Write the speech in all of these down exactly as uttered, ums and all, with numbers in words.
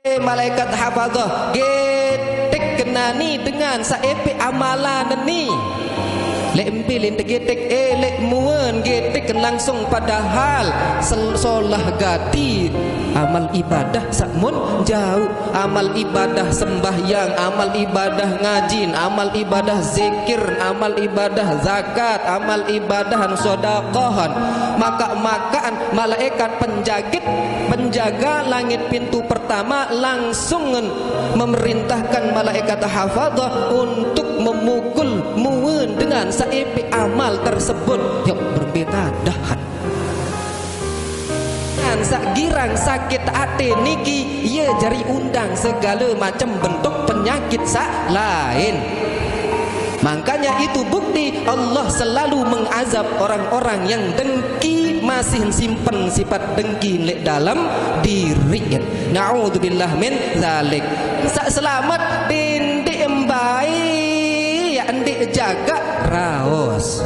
Eh, malaikat hafadhah, getek kenani dengan saepe amalan ni. Lek empilin tegetek, eh, lek muen getek langsung padahal sel-, solah gati amal ibadah sakmun jauh. Amal ibadah sembahyang, amal ibadah ngajin, amal ibadah zikir, amal ibadah zakat, amal ibadah sodakohan. Maka makan malaikat penjagit, penjaga langit pintu pertama langsung memerintahkan malaikat hafadhah untuk memukul muen dengan saepe amal tersebut. Yuk, berbeda dahan. Dengan sak girang sakit ate niki, ia jari undang segala macam bentuk penyakit sak lain. Makanya itu bukti Allah selalu mengazab orang-orang yang dengki, masih simpen sifat dengki lek dalam diri. Naudzubillah min zalik. Sak selamat dindik embai, ya ndik jaga raos.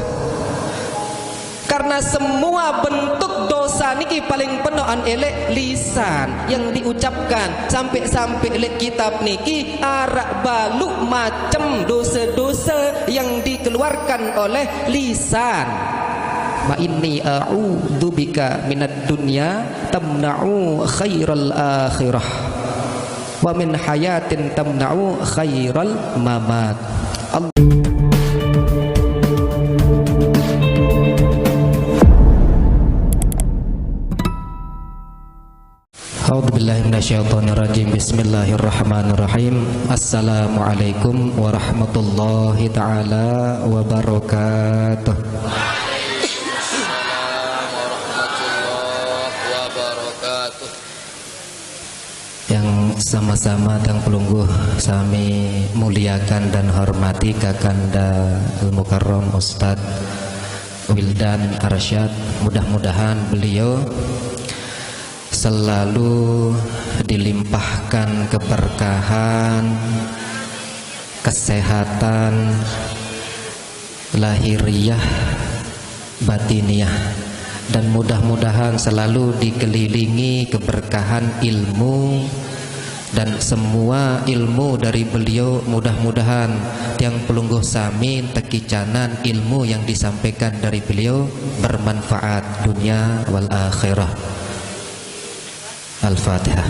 Karena semua bentuk dosa niki paling penoan elek lisan yang diucapkan. Sampai-sampai elek kitab niki arak balu macem dosa-dosa yang dikeluarkan oleh lisan. Wa inni a'udzubika minad dunya tamna'u khairal akhirah, wa min hayatin tamna'u khairal mamat. A'udzubillahi minasyaitonirrajim. Bismillahirrahmanirrahim. Assalamualaikum warahmatullahi taala wabarakatuh. Yang sama-sama tiang pelungguh sami muliakan dan hormati Kakanda Al Mukarram Ustadz Wildan Arsyad. Mudah-mudahan beliau selalu dilimpahkan keberkahan, kesehatan lahiriah, batiniah, dan mudah-mudahan selalu dikelilingi keberkahan ilmu, dan semua ilmu dari beliau mudah-mudahan tiang pelungguh sami tekicanan ilmu yang disampaikan dari beliau bermanfaat dunia wal akhirah. Al-Fatihah.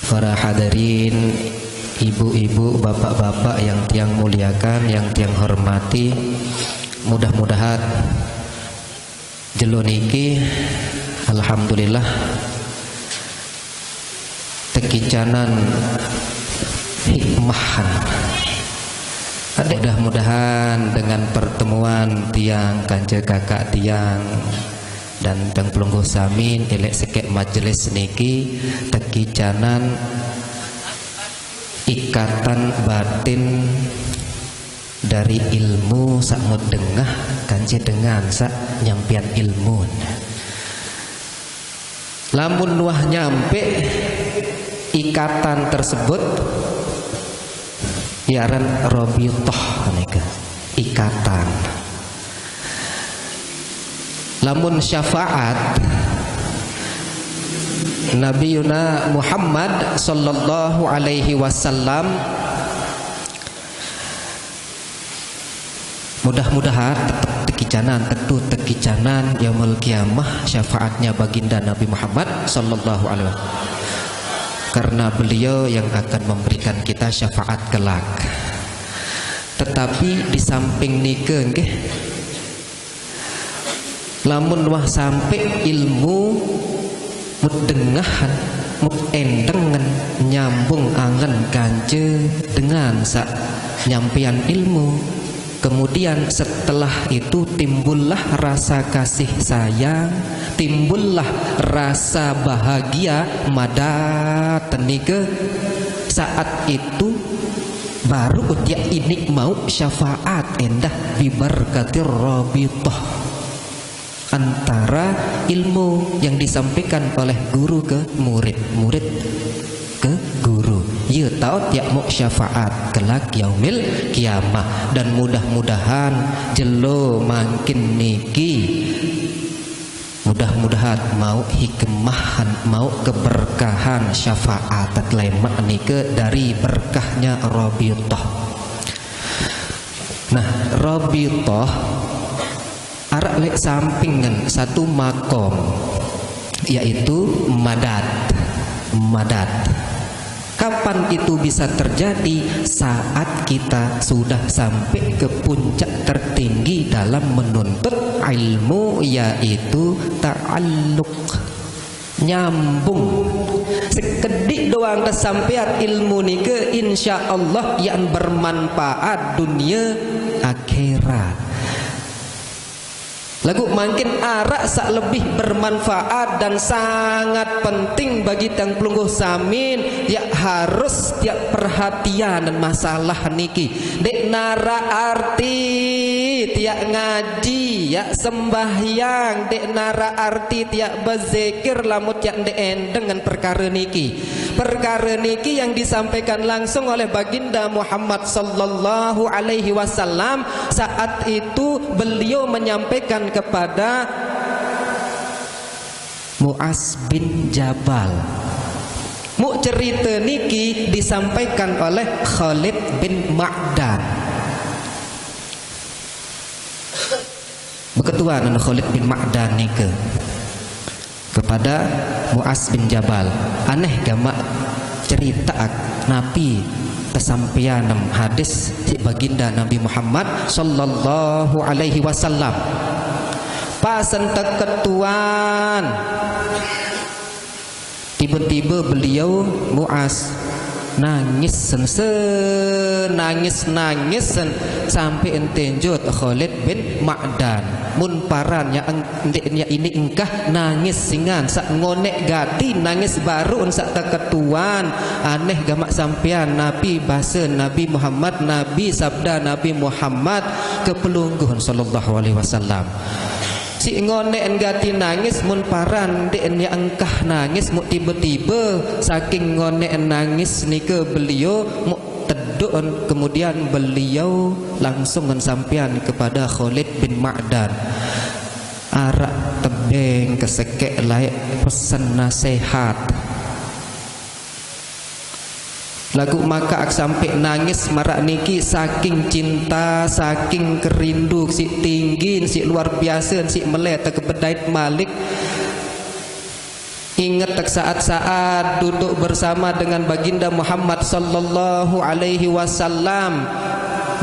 Para hadirin, ibu-ibu, bapak-bapak yang tiang muliakan, yang tiang hormati, mudah-mudahan jelo niki, alhamdulillah, tekicanan hikmahan. Mudah-mudahan dengan pertemuan tiang kance kakak tiang dan tiang pelungguh sami elek sekek majelis niki tekicanan ikatan batin dari ilmu sak mut dengah kance dengan sak nyampian ilmu. Lamun wah nyampe ikatan tersebut, iaran robitoh nika, ikatan. Lamun syafaat Nabi Yuna Muhammad sallallahu alaihi wasallam, mudah-mudahan tetap tekicanan, tentu tekicanan yaumul kiamah syafaatnya baginda Nabi Muhammad sallallahu alaihi wasallam. Karena beliau yang akan memberikan kita syafaat kelak. Tetapi di samping nika nggih, lamun wah sampai ilmu mut dengahan, mut endengen, nyambung angen kance dengan sak nyampian ilmu. Kemudian setelah itu timbullah rasa kasih sayang, timbullah rasa bahagia madat nike. Saat itu baru utia ini mau syafaat endah bibarkatir rabithah antara ilmu yang disampaikan oleh guru ke murid, murid ke guru. Ye Taot yak muk syafaat kelak yaumil kiamah. Dan mudah-mudahan jelo mangkin niki, mudah-mudahan mau hikmahan, mau keberkahan syafaat lemak nike dari berkahnya Rabithah. Nah, Rabithah arak lek sampingan satu makom, yaitu madat. Madat. Kapan itu bisa terjadi? Saat kita sudah sampai ke puncak tertinggi dalam menuntut ilmu, yaitu ta'alluq, nyambung. Sekedik doang kesampaian ilmu nike, insya Allah yang bermanfaat dunia akhirat. Lagu mangkin arak sak lebih bermanfaat dan sangat penting bagi tiang pelungguh samin, yak harus tiap perhatian dan masalah niki. Dek narak arti tiak ngaji, yak sembahyang, dek narak arti tiak berzikir, lamun tiak ndek endeng ngan perkara niki. Perkara niki yang disampaikan langsung oleh Baginda Muhammad sallallahu alaihi wasallam saat itu beliau menyampaikan kepada Muaz bin Jabal. Muk cerita niki disampaikan oleh Khalid bin Ma'dan. Beketuan Khalid bin Ma'dan nike kepada Muaz bin Jabal, aneh gamak cerita napi kesampaian hadis si baginda Nabi Muhammad sallallahu alaihi wasallam. Pasen teketuan, tiba-tiba beliau Muaz nangis sense, nangis nangis sen, sampai entenjut Khalid bin Ma'dan. Mun paran ya eng, ndek ya ini engkah nangis singan sak ngonek gati nangis baru sak teketuan. Aneh gamak sampean nabi bahasa Nabi Muhammad, nabi sabda Nabi Muhammad ke pelungguh sallallahu alaihi wasallam. Si ngonek gati nangis mun paran ndek ya engkah nangis mu tiba-tiba saking ngonek nangis nika beliau mu teduk, kemudian beliau langsung ngan sampean kepada Khalid bin Ma'dan. Arak tebeng kesekek laik pesen nasihat. Lagu maka ak sampai nangis marak niki saking cinta, saking kerindu si tinggi, si luar biasa, si melek tak bedait malik. Ingat tak saat-saat duduk bersama dengan Baginda Muhammad sallallahu alaihi wasallam.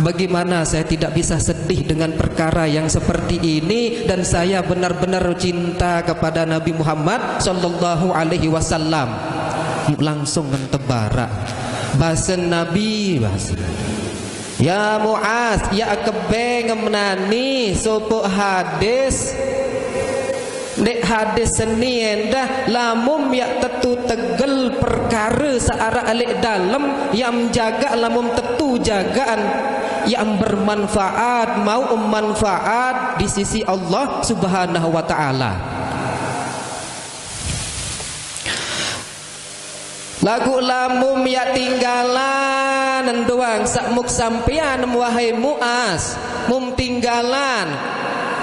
Bagaimana saya tidak bisa sedih dengan perkara yang seperti ini, dan saya benar-benar cinta kepada Nabi Muhammad sallallahu alaihi wasallam. Langsung ngan tebarak. Bahasa Nabi, bahasa. Ya Muaz, ya kebeng menani sopok hadis. Dek hadis seni endah lamum yak tetu tegel perkara searak alik dalem yang menjaga lamum tetu jagaan yang bermanfaat, mau manfaat di sisi Allah Subhanahu wa Ta'ala. Lagu lamum yak tinggalan doang sak muk sampean, wahai Muaz. Mum tinggalan,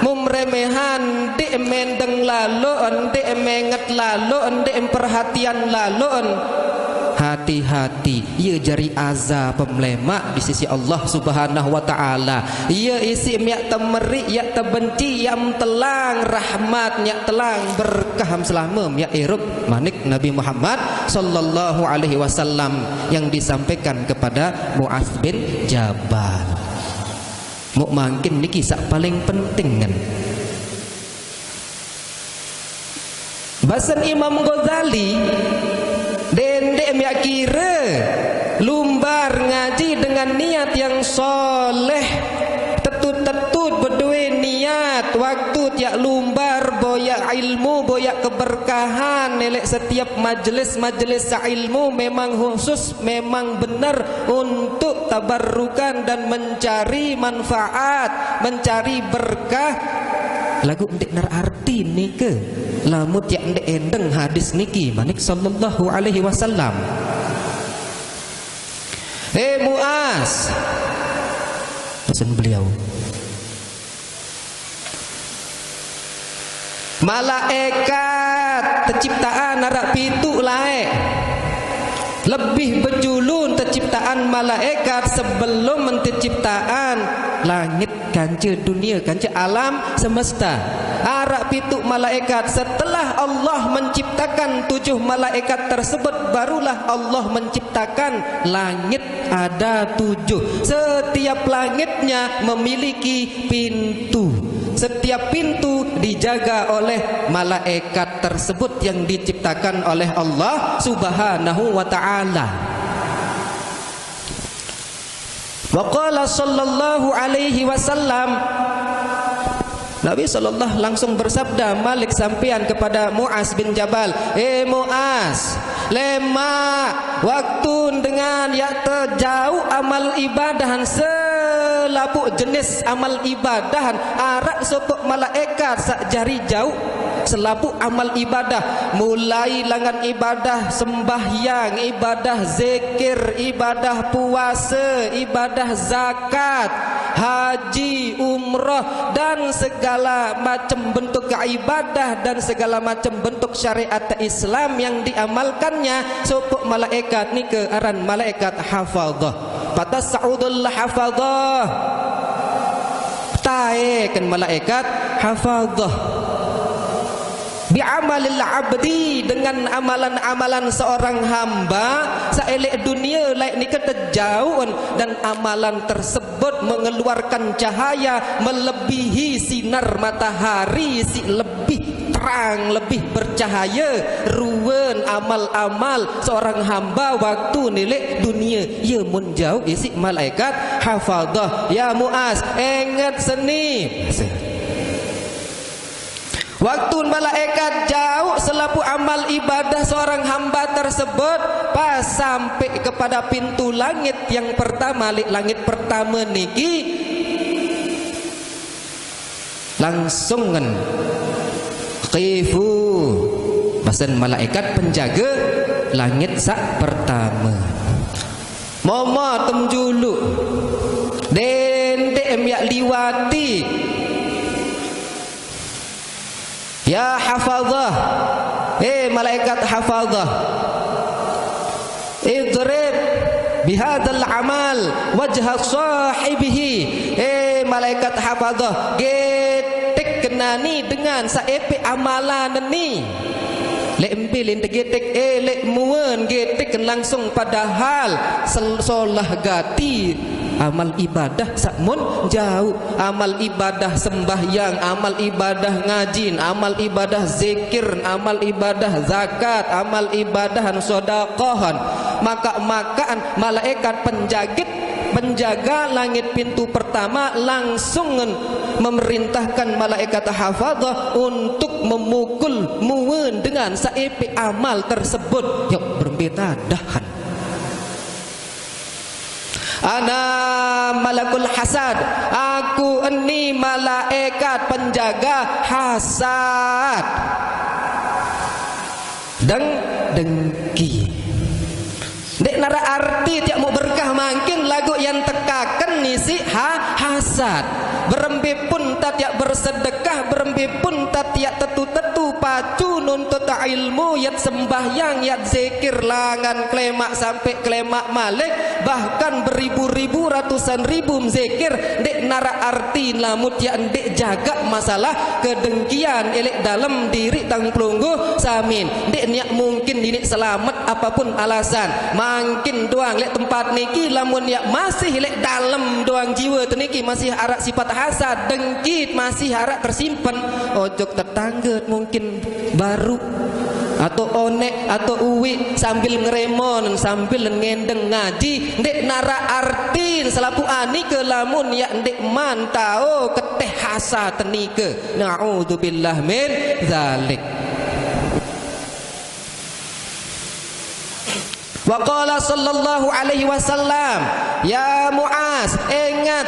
mum remehan, dek mendeng lalo, dek menget lalo, dek perhatian lalo. Hati-hati, ia jari azab pemelemak di sisi Allah Subhanahu wa Ta'ala. Ia isi miak temeri, yak tebenci, yang telang rahmat, yak telang berkah selama miak irup manik Nabi Muhammad sallallahu alaihi wasallam yang disampaikan kepada Muaz bin Jabal. Muk mangkin niki sak paling penting kan. Basen Imam Ghazali, dendek miak kira lumbar ngaji dengan niat yang soleh, tetut-tetut bedue niat waktu tiak lumbar boyak ilmu, boyak keberkahan, nelek setiap majelis-majelis ilmu memang khusus, memang benar untuk tabarrukan dan mencari manfaat, mencari berkah. Lagu ndik ner arti nike, lamun tiak ndik endeng hadis niki manik sallallahu alaihi wasallam. "Eh Muaz," pesan beliau, "malaekat teciptaan araq pitu laeq. Lebih bejulun teciptaan malaekat sebelum menteciptaan langit kance dunie, kance alam semesta. Araq pitu malaekat. Setelah Allah menciptakan tujuh malaekat tersebut, barulah Allah menciptakan langit ada tujuh. Setiap langitnya memiliki pintu. Setiap pintu dijaga oleh malaikat tersebut yang diciptakan oleh Allah Subhanahu wa Ta'ala." Wa qala sallallahu alaihi wasallam, Nabi sallallahu langsung bersabda malik sampean kepada Muaz bin Jabal, "Eh Muaz, lemaq waktu dengan yaq tejauq amal ibadahan, selapuq jenis amal ibadahan, araq sopoq malaekat saq jari jauq selapuq amal ibadah, mulai langan ibadah sembahyang, ibadah zikir, ibadah puase, ibadah zakat, haji, umrah, dan segala macem bentuk ibadah dan segala macem bentuk syariat Islam yang diamalkannya, sopoq malaekat nike aran malaekat hafadhah. Fatas'udul hafadhah. Taeken malaekat hafadhah. Bi amalil abdi, dengan amalan-amalan seorang hamba saq eleq dunie laeq nike tejauqn, dan amalan tersebut mengeluarkan cahaya melebihi sinar matahari siq lebih terang, lebih bercahaya ruen amal-amal seorang hamba waktu ne leq dunie. Ie mun jauq isiq malaekat hafadhah. Ya Muaz, enget seni." Waktu malaekat jauq selapuq amal ibadah seorang hamba tersebut, pas sampai kepada pintu langit yang pertama, leq langit pertame niki, langsungen, "Qifu," pesan malaekat penjage langit saq pertame. "Momot em juluq. Dendeq em yaq liwati. Ya hafadhah, eh malaekat hafadhah, idrib bihadzal amal wajha sahibihi." Eh malaekat hafadhah, getek kenani dengan saq epeq amalan ni. Leq mbe len tegetek, eh, leq muen getek langsung, padahal sel-, solah gati amal ibadah saq mun jauq. Amal ibadah sembahyang, amal ibadah ngajin, amal ibadah zikir, amal ibadah zakat, amal ibadahan sodakohan, makaq-makaqan malaekat penjagit, penjaga langit pintu pertama langsung memerintahkan malaekat hafadhah untuk memukul muen dengan saq epeq amal tersebut. Yuk, berembe tadahan. "Ana malakul hasad, aku ni malaekat penjaga hasad." Deng-, dengki. Ndeq naraq arti tiaq muq berkah mangkin, laguq yan tekaken isiq ha-, hasad. Berembe pun tatiaq bersedekah, berembe pun tatiaq tetu-tetu pacu nuntut ilmu, yat sembahyang, yat zikir, langan kelemaq sampai kelemaq malik, bahkan beribu-ribu, ratusan ribu mzikir, ndeq naraq arti lamun tiaq ndeq jagaq masalah kedengkian eleq dalem diriq tang pelungguh samin. Ndeq niaq mungkin diniq selamet apapun alasan. Mangkin doang leq tempat niki, lamun yaq masih leq dalem doang jiwe teniki masih araq sipat hasad, dengki masih araq tersimpen, ojok tetangge mungkin baruq, atau oneq, atau uiq, sambil ngeremon, sambil ngendeng ngaji, ndeq naraq artin selapuq anike lamun yaq ndeqman tao keteh hasad tenike. Naudzubillah min dzalik. Wa qala sallallahu alaihi wasallam, "Ya Muaz, enget,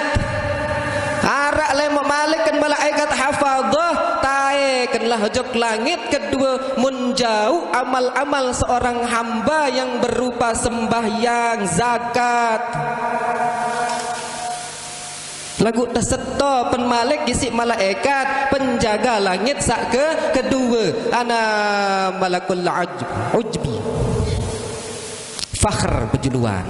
araq lemaq maliken malaekat hafadhah, taek lah ojok langit kedua, mun jauh amal-amal seorang hamba yang berupa sembahyang, zakat. Lagu teseto pen malik isiq malaekat penjaga langit saq ke kedua, ana malakul uj-, ujbi. Fakhr bejuluan.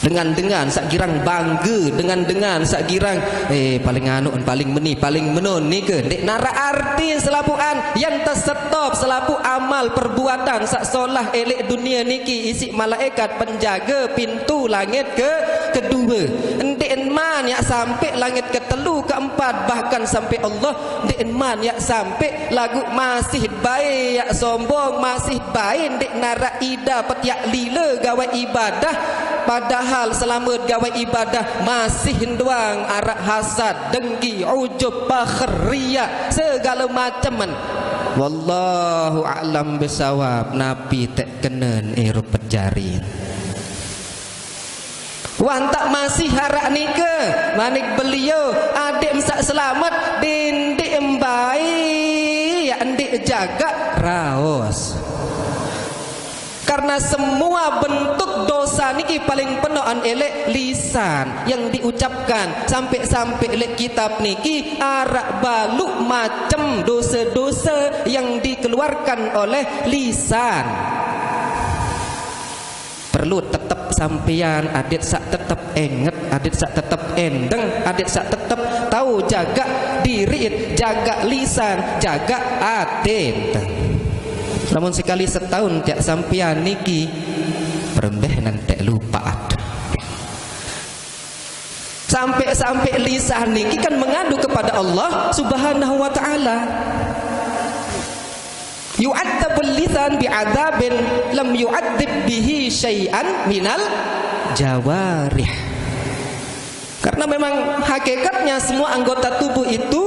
Dengan-dengan saq girang bangga, dengan-dengan saq girang, eh, paling anu, paling meni, paling menon nike, ndeq naraq arti selapuqan, yan tesetop selapuq amal perbuatan saq solah eleq dunie niki isiq malaekat penjage pintu langit ke kedue. Ndeqen man yaq sampe langit ketelu, keempat, bahkan sampe Allah, ndeqen man yaq sampe laguq masih bae yaq sombong, masih bae ndeq naraq ida petiaq lile gawe ibadah, padahal selamet gawe ibadah masih doang araq hasad, dengki, ujub, fakhr, riya, segale macemen. Wallahu a'lam bisawab, napi teq kenen irup pejari. Wantaq masih araq nike, manik beliau, adeq mesaq selamet, dendeq mbai, yaq ndeq jagaq raos. Karena semua bentuk dosa niki paling penoqan eleq lisan yang diucapkan. Sampe-sampe leq kitab niki araq baluq macem dose-dose yang dikeluarkan oleh lisan. Perlu tetep sampeyan adeq saq tetep enget, adeq saq tetep endeng, adeq saq tetep tao jagaq diriq, jagaq lisan, jagaq ateq. Lamun sekali setaun tiaq sampeyan niki, berembeh nenteq lupaq. Sampe-sampe lisan niki kan mengadu kepada Allah Subhanahu wa Ta'ala. Yu'adzabul lisan bi'adzabin lam yu'adzib bihi syai'an minal jawarih. Karena memang hakikatnya semua anggota tubuh itu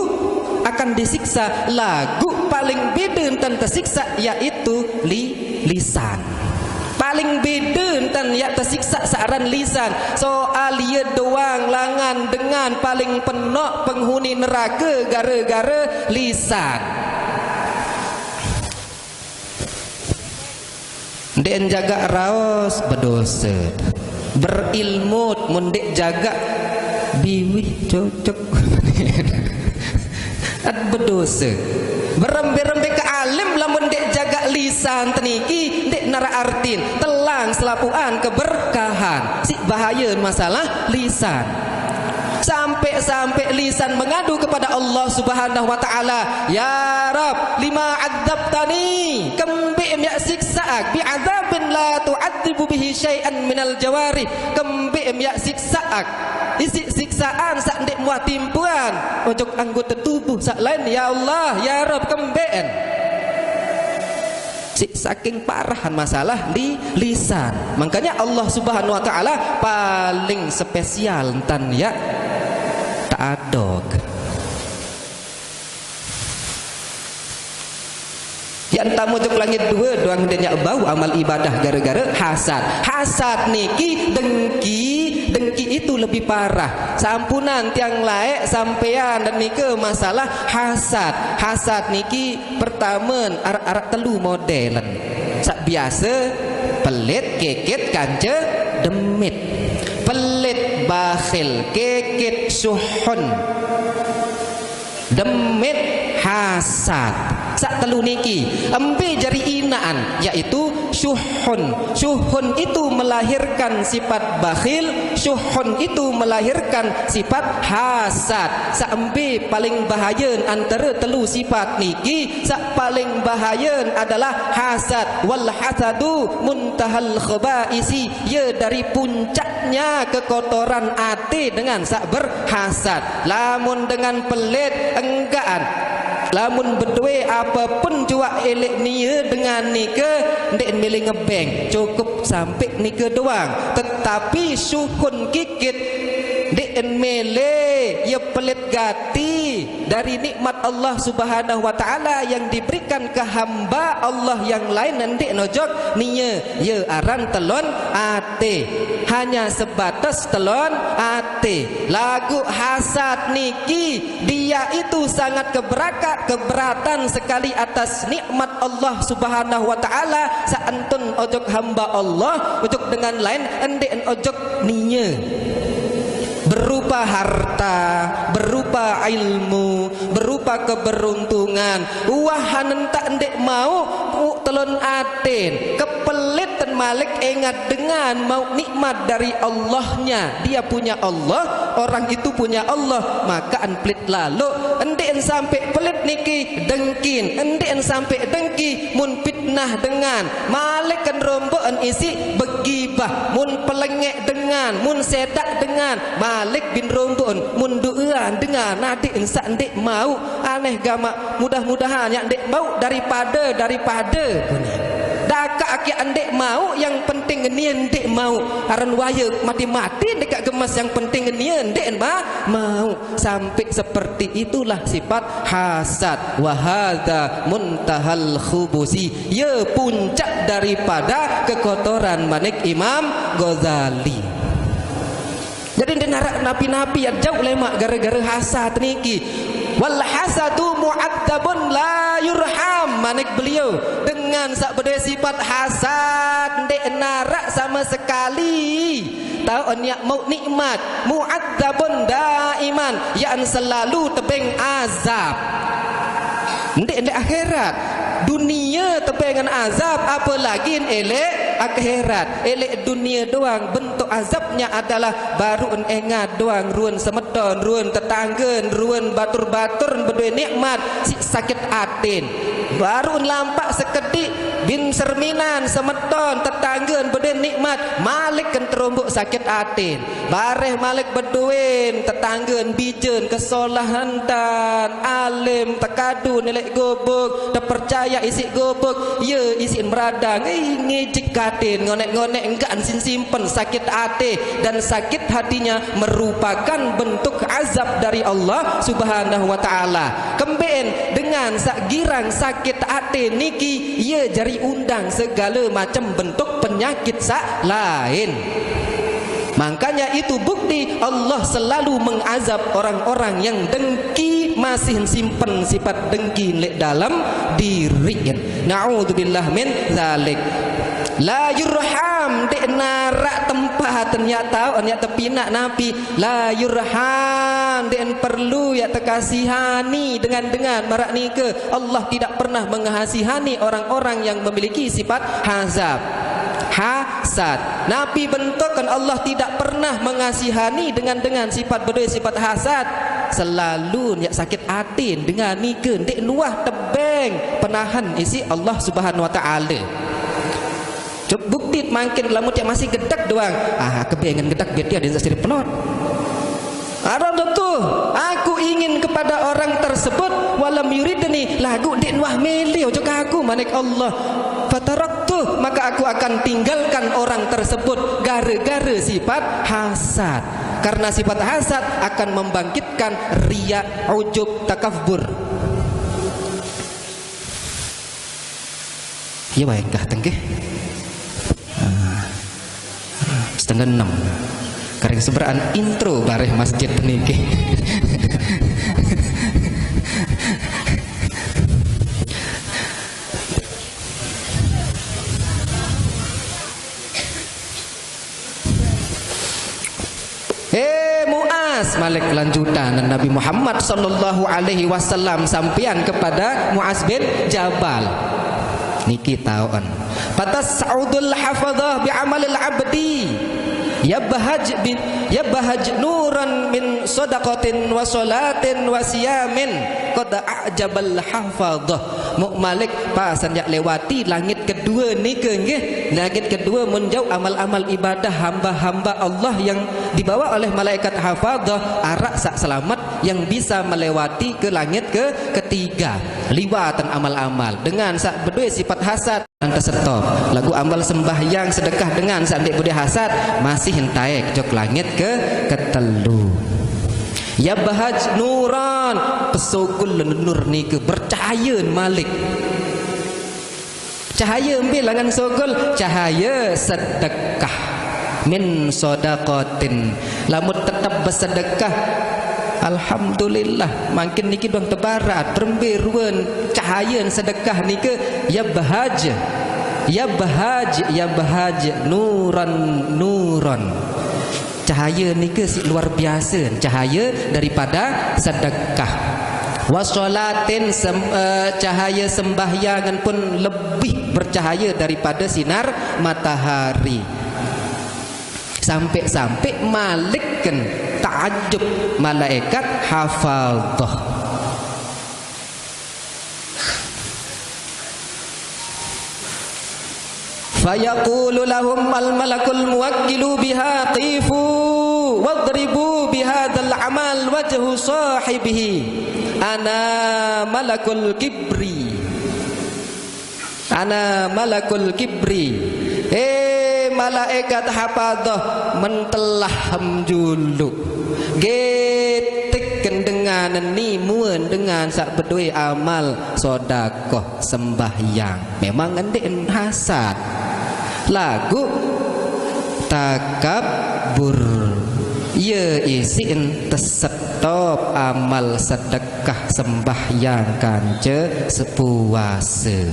akan disiksa. Laguq paling bede entan tesiksa yaitu li-, lisan. Paling bede entan yaq tesiksa saq aran lisan. Soal ie doang langan dengan paling penoq penghuni nerake gare-gare lisan. Ndeqen jagaq raos, bedose. Berilmut, mun ndeq jagaq biwih cocok. At bedose. Berembe-rembe ke alim, lamun ndeq jagaq lisan teniki, ndeq naraq artin. Telang selapuqan keberkahan. Siq bahaye masalah lisan. Sampe-sampe lisan mengadu kepada Allah Subhanahu wa Ta'ala, "Ya Rabb, lima adzabtani? Kembeq em yaq siksaq bi'adzabin la tu'adzibu bihi syai'an minal jawari?" Kembeq em yaq siksaq isiq siksaan saq ndeq muah timpuan ojok anggote tubuh saq lain, ya Allah, ya Rabb, kembeqen? Siq saking parahan masalah li-, lisan. Makanya Allah Subhanahu wa Ta'ala paling spesial entan yaq teadog. Yaq entan mojok langit due doang ndeqen yaq bau amal ibadah gare-gare hasad. Hasad niki dengki, dengki itu lebih parah. Sampunan tiang laeq sampean dan nike masalah hasad. Hasad niki pertame araq-araq telu modelen. Saq biase, pelit, keket, kance demit. Pelit, bakhil, keket, syuhun, demit, hasad. Saq telu niki, embe jari inaqan, yaitu syuhun. Syuhun itu melahirkan sifat bakhil, syuhun itu melahirkan sifat hasad. Saq embe paling bahayen antare telu sifat niki? Saq paling bahayen adalah hasad. Wal hasadu muntahal khabaisi, ye dari puncaknya kekotoran ate dengan saq berhasad. Lamun dengan pelit, enggaqan. Lamun bedoe apapun juaq eleq nie dengan nike, ndeq mele ngebeng, cukup sampe nike doang. Tetapi syuhun kikit, Ndeqen mele, ye pelit gati dari nikmat Allah Subhanahu wa Ta'ala yang diberikan ke hamba Allah yang lain, ndeqen ojok nie, ye aran telon ate. Hanya sebatas telon ate. Laguq hasad niki, dia itu sangat keberaka-, keberatan sekali atas nikmat Allah Subhanahu wa Ta'ala, saq entan ojok hamba Allah, ojok dengan lain, ndeqen ojok nie. Berupa harta, berupa ilmu, berupa keberuntungan. Uwahan entaq ndeq mauq, uq telon aten, kepeliten malik engat dengan mauq nikmat dari Allahnya. Dia punya Allah, orang itu punya Allah, maka en pelit laloq. Ndeqen sampe pelit niki dengkin, ndeqen sampe dengki mun fitnah dengan, malik gen romboqen isiq begibah, mun pelengeq dengan, mun sedaq dengan, malik gen romboqen mun du'aan dengan, adeqen saq ndeq mauq. Aneh gamaq, mudah-mudahan yaq ndeq mauq daripade, daripade. Dakaq akiq ndeq mauq, yang penting nie ndeq mauq. Aran waye mati-mati ndeq kaq gemes, yang penting nie ndeqen ma-, mauq. Sampai seperti itulah sifat hasad. Wa hadza muntahal khubusi. Ye puncak daripada kekotoran, manik Imam Ghazali. Jadi ndeq naraq napi-napi yaq jauq lemaq gara-gara hasad niki. Wal hasadu mu'adzabun la yurham, manik beliau. Dengan saq bedoe sifat hasad ndeq naraq sama sekali taoqen yaq mauq nikmat, mu'adzabun daiman, yaqen selalu tebeng azab. Ndeq, ndeq akhirat. Dunie tebengen azab, apalagi eleq akhirat. Eleq dunie doang bentuk azabnya adalah baruqen engat doang ruen semeton, ruen tetanggen, ruen batur-batur bedoe nikmat, siq sakit aten. Baruqen lampaq sekediq bin serminan semeton, tetanggen bedoe nikmat, malik gen teromboq sakit aten. Bareh malik bedoen tetanggen bijen kesolahan tan, alim, tekadu neleq gubuk, tepercaya isiq gubuk, ye isiq meradang, eh, ngejik katen, ngoneq-ngoneq enggak ensin simpen sakit ate, dan sakit hatinya merupakan bentuk azab dari Allah Subhanahu wa Ta'ala. Kembeqen dengan saq girang sakit ate niki, ye jari undang segale macem bentuk penyakit saq laen. Makanya itu bukti Allah selalu mengazab orang-orang yang dengki, masih simpen sifat dengki leq dalem diriqen. Naudzubillah min dzalik. La yurham, ndeq naraq tempaten yaq taoqen yaq tepinaq napi. La yurham, ndeqen perlu yaq tekasihani dengan-dengan maraq nike. Allah tidak pernah mengasihani orang-orang yang memiliki sifat hasad. Hasad. Napi bentuken Allah tidak pernah mengasihani dengan-dengan sifat bedoe sifat hasad? Selalu yaq sakit aten dengan nike, ndeq nuah tebeng penahan isiq Allah Subhanahu wa Ta'ala. Cob bukti mangkin lamun yaq masih gedek doang. Ah, kebengen gedek, biar dia desa sirip pelot. Aradtu, aku ingin kepada orang tersebut, walam yuridni, laguq ndeq nuah mele ojok aku, manik Allah. Fataraktu, maka aku akan tinggalkan orang tersebut gara-gara sifat hasad. Karena sifat hasad akan membangkitkan riya, ujub, takabur. Iya, baik, enggak tenggih. Ah, setengah enam. Karena seberaan intro bareh masjid niki. He Muaz, malik lanjutan Nabi Muhammad sallallahu alaihi wasallam sampeyan kepada Muaz bin Jabal. Niki taoqen. Fatas'udul hafadhah bi amalil abdi. Yabhaj bi, yabhaj nuran min sadaqatin wa salatin wa siyamin. Qad a'jabal hafadhah. Muq malik pasan yaq lewati langit kedue nike, nggih. Langit kedue mun jauq amal-amal ibadah hamba-hamba Allah yang dibawa oleh malaikat hafadhah, araq saq selamet, yang bisa melewati ke langit ke ketiga. Liwatan amal-amal dengan saq bedoe sifat hasad, nang tesetop. Laguq amal sembahyang, sedekah dengan saq ndeq bedoe hasad, masih entaeq jok langit ke ketelu. Yabhaj nuran, pesugul nur nike bercahaye malik. Cahaye mbe langan sugul? Cahaye sedekah. Min shadaqatin. Lamun tetep besedekah, alhamdulillah. Mangkin niki doang tebarat. Berembe ruen cahayen sedekah nike? Yabhaj. Yabhaj, yabhaj nuran, nuran. Cahaye nike siq luar biase, cahaye daripada sedekah. Wa sholatin, sem-, eh, cahaye sembahyangan pun lebih bercahaye daripada sinar matahari. Sampe-sampe malikken taajub malaekat hafadhah. Fayaqulu lahum al-malakul muwakkilu biha, "Qifu wadribu bihadzal amal wajhu sahibihi. Ana malakul kibri. Ana malakul kibri." Eh, malaekat hafadhah, mentelah em juluq. Getikken dengan ni, muen dengan saq bedoe amal sodakoh, sembahyang. Memang ndeqn hasad. Laguq takabur. Ie isiqn tesetop amal sedekah, sembahyang kance sepuase.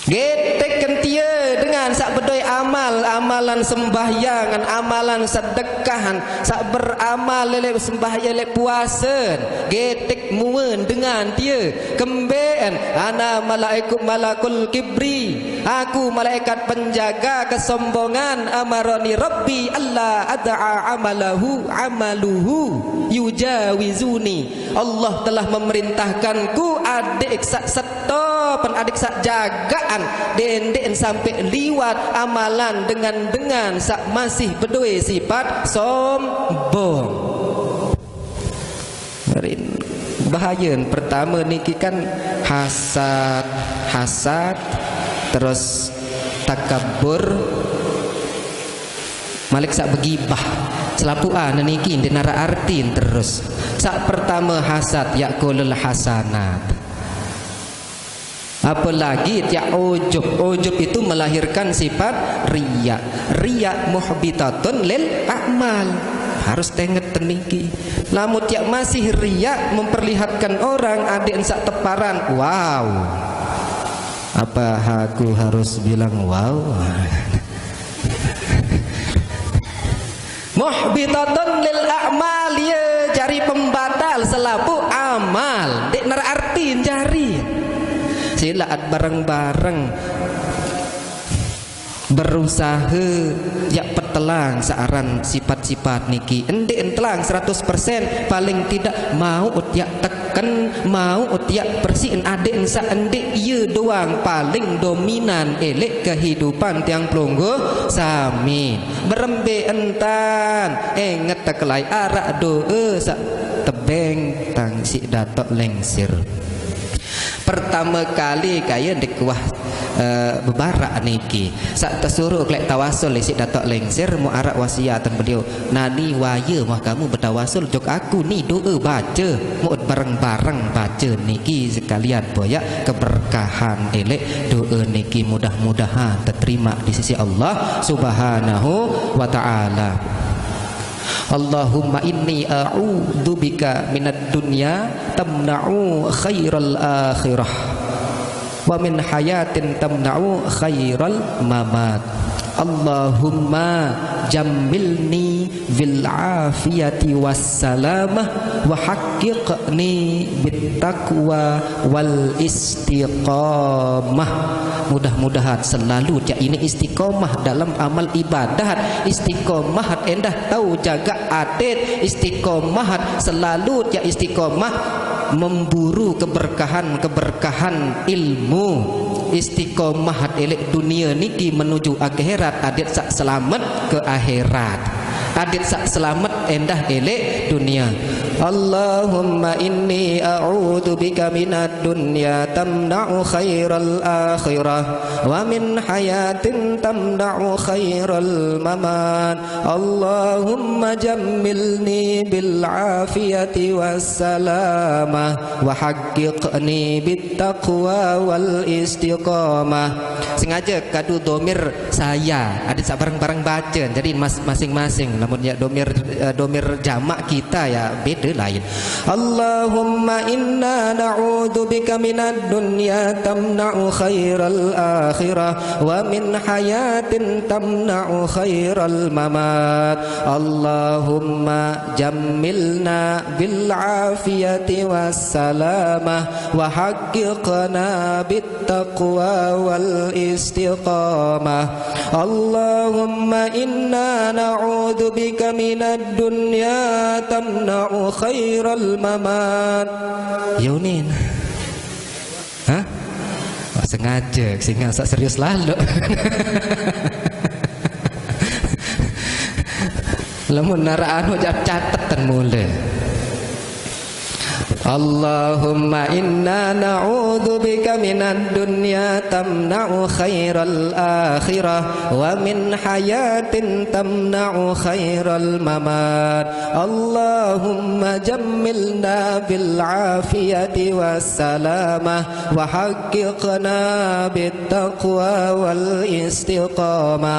Getikken tie dengan saq bedoe amal, amalan sembahyangan, amalan sedekahan, saq beramal leq sembahyang, leq puasen. Getik muen dengan tie. Kembeqn? Ana malaiku-, malakul kibri. Aku malaikat penjaga kesombongan. Amarani Rabbi alla ad'a amalahu, amaluhu yujawizuni. Allah telah memerintahkanku adeq saq setopen, adeq saq jagaqan, dendeqn sampe liwat amalan dengan-dengan saq masih bedoe sipat sombong. Rin-, bahayen pertame niki kan hasad, hasad, terus takabur, malik saq begibah. Selapuqan niki ndeq naraq artin terus. Saq pertame hasad, ya'kulul hasanat. Apalagi tiaq ujub. Ujub itu melahirkan sifat riya. Riya muhbitatun lil a'mal. Harus tenget niki. Lamun tiaq masih riya, memperlihatkan orang adeqn saq teparan. Wow. Apa aku harus bilang wow? Muhbitatun lil a'mal, ye jari pembatal selapuq amal. Ndeq naraq artin jari. Silaq bareng-bareng berusahe yaq petelang saq aran sipat-sipat niki. Ndeq entelang seratus persen, paling tidak mauq yaq teken, mauq tiaq bersihin adeqn saq ndeq ie doang paling dominan eleq kehidupan tiang pelungguh sami. Berembe entan, enget tekelai araq doe saq tebeng tang siq Datuk Lengsir. Pertame kali kaye ndeq wah, eh, bebarak niki. Saq tesuruh leq tawasul isiq Datuk Lengsir, muq araq wasiatan beliau. Nani waye muah kamu betawasul jok aku ni doe bace, muq bareng-bareng bace niki sekalian boyaq keberkahan eleq doe niki mudah-mudahan teterima di sisi Allah Subhanahu wa Ta'ala. Allahumma inni a'udzubika minad dunya tamna'u khairal akhirah, wa min hayatin tamna'u khairal mamat. Allahumma jammilni bil afiyati was salamah wa haqqiqni bit taqwa wal istiqamah. Mudah-mudahan selalu tiaq ini istiqomah dalam amal ibadat, istiqomah endah tao jagaq atit, istiqomah selalu tiaq istiqomah memburu keberkahan-keberkahan ilmu. Istiqomah eleq dunie niki menuju akhirat, adeq saq selamet ke akhirat. Adeq saq selamet endah eleq dunie. اللهم إني أعوذ بك من الدنيا تمنع خير الآخرة ومن حياة تمنع خير الممات. اللهم جملني بالعافية والسلامة وحققني بالتقوى والاستقامة. Sengaja kadu domir saya, ada sak bareng-bareng baca. Jadi mas-, masing-masing. Namun ya domir, eh, domir jamak kita ya beda lain. اللهم إنا نعوذ بك من الدنيا تمنع خير الآخرة ومن حياة تمنع خير الممات. اللهم جملنا بالعافية والسلامة وحققنا بالتقوى والاستقامة. اللهم إنا نعوذ بك من الدنيا تمنع خير الممات. Yunin. Hah? Oh, sengaja, sehingga sak serius lalu. Lamun nara anu, jap catetan mulai. اللهم إنا نعوذ بك من الدنيا تمنع خير الآخرة ومن حياة تمنع خير الممات. اللهم جملنا بالعافية والسلامة وحققنا بالتقوى والاستقامة.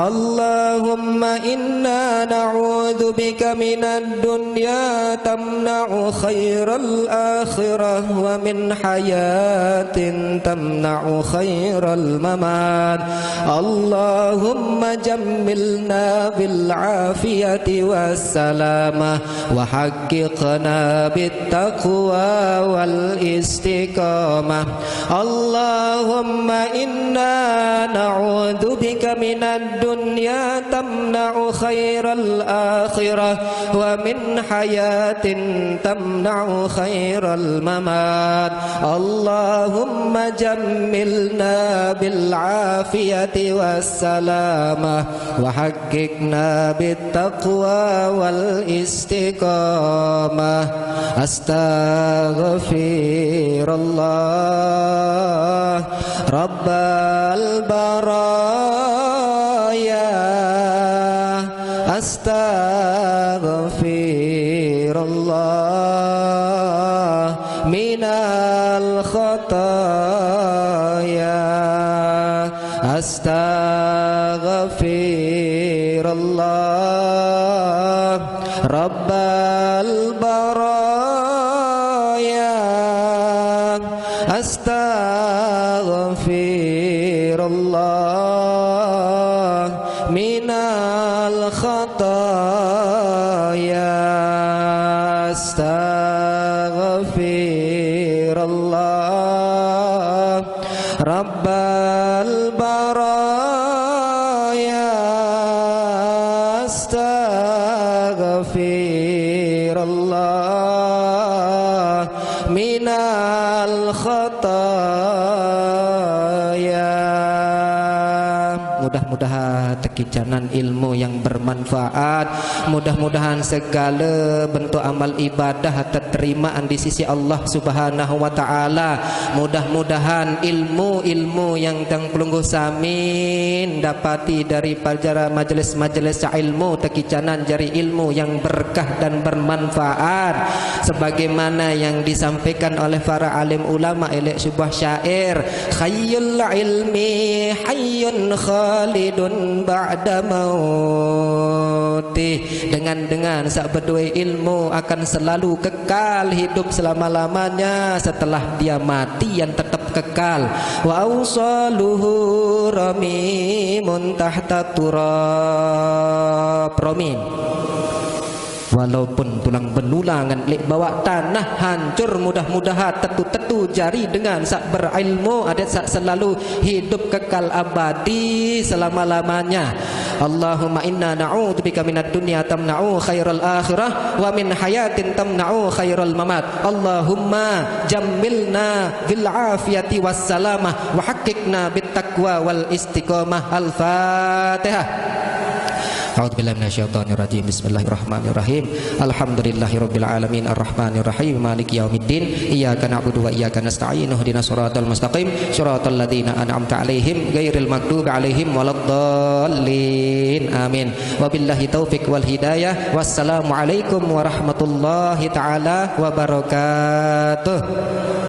اللهم إنا نعوذ بك من الدنيا تمنع خير الآخرة ومن حياة تمنع خير الممات. اللهم جملنا بالعافية والسلامة وحققنا بالتقوى والاستقامة. اللهم إنا نعوذ بك من الدنيا تمنع خير الآخرة ومن حياة تمنع خير الممات. اللهم جملنا بالعافية والسلامة وحققنا بالتقوى والاستقامة. أستغفر الله رب البرايا. أستغفر الله من الخطايا. أستغفر الله رب البرايا. أستغفر الله من الخطايا. أستغفر الله رب البرايا. أستغفر الله من الخطايا. Mudah-mudahan tekicanan ilmu yang bermanfaat. Mudah-mudahan segala bentuk amal ibadah terterimaan di sisi Allah Subhanahu wa Ta'ala. Mudah-mudahan ilmu-ilmu yang tang pelungguh samin dapati dari pelajaran majelis-majelis ilmu tekicanan jari ilmu yang berkah dan bermanfaat, sebagaimana yang disampaikan oleh para alim ulama, elek sebuah syair, khairul ilmi hayyun khalidun ba'da mautih. Dengan-dengan sak bedue ilmu akan selalu kekal hidup selama-lamanya setelah dia mati, yang tetap kekal. Wa ausaluhu ramimun tahta turab. Ramin. Walaupun tulang benulangan lek bawah tanah hancur, mudah-mudahan tetu-tetu jari dengan sak berilmu adat sak selalu hidup kekal abadi selama-lamanya. Allahumma inna na'udzubika minad dunya tamna'u khairal akhirah wa min hayatin tamna'u khairal mamat. Allahumma jammilna bil afiyati was salamah wa haqqikna bit taqwa wal istiqamah. Al-Fatihah. أعوذ بالله من الشيطان الرجيم. بسم الله الرحمن الرحيم. الحمد لله رب العالمين، الرحمن الرحيم، مالك يوم الدين، إياك نعبد وإياك نستعين، اهدنا الصراط المستقيم، صراط الذين أنعمت عليهم، غير المغضوب عليهم ولا الضالين. آمين. وبالله التوفيق والهداية. والسلام عليكم ورحمة الله تعالى وبركاته.